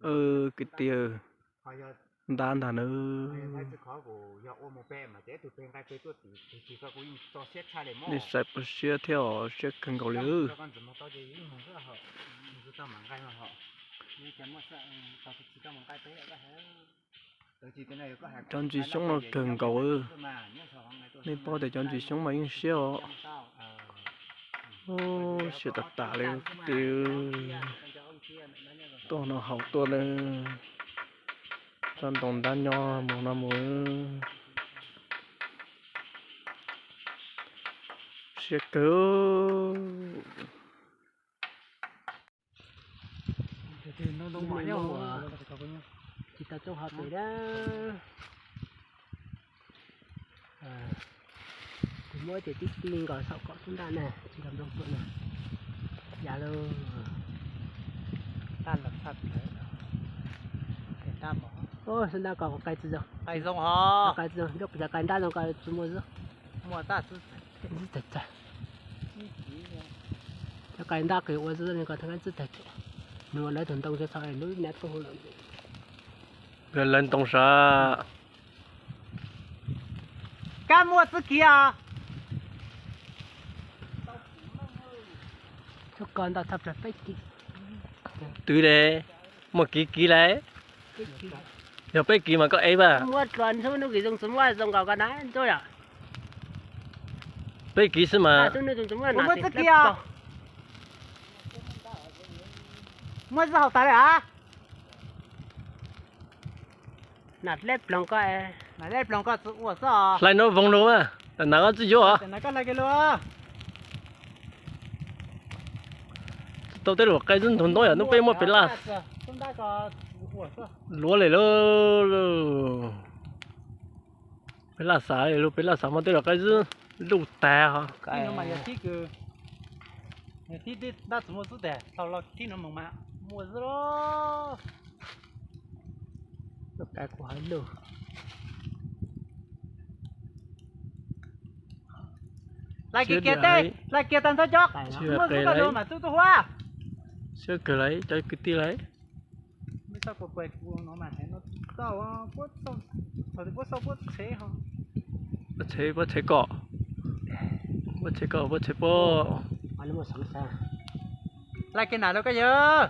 Kwv tij, ntab ntag nawb. Nej saib puas siab thiab os, siab kawg nkaus li. Cov ntsis xyoob no kawg nkaus. Nej paub tias cov ntsis xyoob mas yeej siab os. Siab tas tas li. Tuaj no haus tuaj na. Tsob ntoo ntab nyob mus no mus. Siab kawg. Tsis tau tsoob hov pem na. Kuv muab ces tib ti nkaus saum kom xub ntaj na, tsis nkaus nplooj tuam na. Ya lawm. Xub ntaj ko qai tsis zoo. Qai zoo, qai tsis zoo, cov qai ntab zoo ko tsis muaj zib. Cov qai ntab qis ua zib ko thaj txij tag tsuas. Nws ua lawv tus ntoo tso txhom lub nab tuj lawm. Lawv ntoo sav. Kab muaj txib kiv os. Txhob ko ntau tshaj plaws peb kiv. Twv de, muaj kiv kiv lawm. Yog peb kiv mas koj ev mas. Muab dlua ntxub hnub kis zoo tsis muaj zoo nkaus ko na ntxub yom. Peb kiv xwb mas. Hnub tsis muaj txib kiv os. Muaj zib haus tas li a. Nam leb ploog ko, nam leb ploog ko tsis ua xwb. Hlais no voos lug, nam koj txib yuav os. Tsis tau tej lus qai zib ntug ntoo yom, hnub peb muab pem laj, luav li lauj. Pem laj xav li lauj, pem laj xav mas tej lus qai zib luj tag os. Hlais kiag tag ntxov cov, muaj zib koj lug mas tub tub huab. Siab kawg lawm cov kwv tij lawm. Puab txheb, puab txheb koj, puab txheb koj, puab txheb puab. Hlais kiag nam lug koj yawg.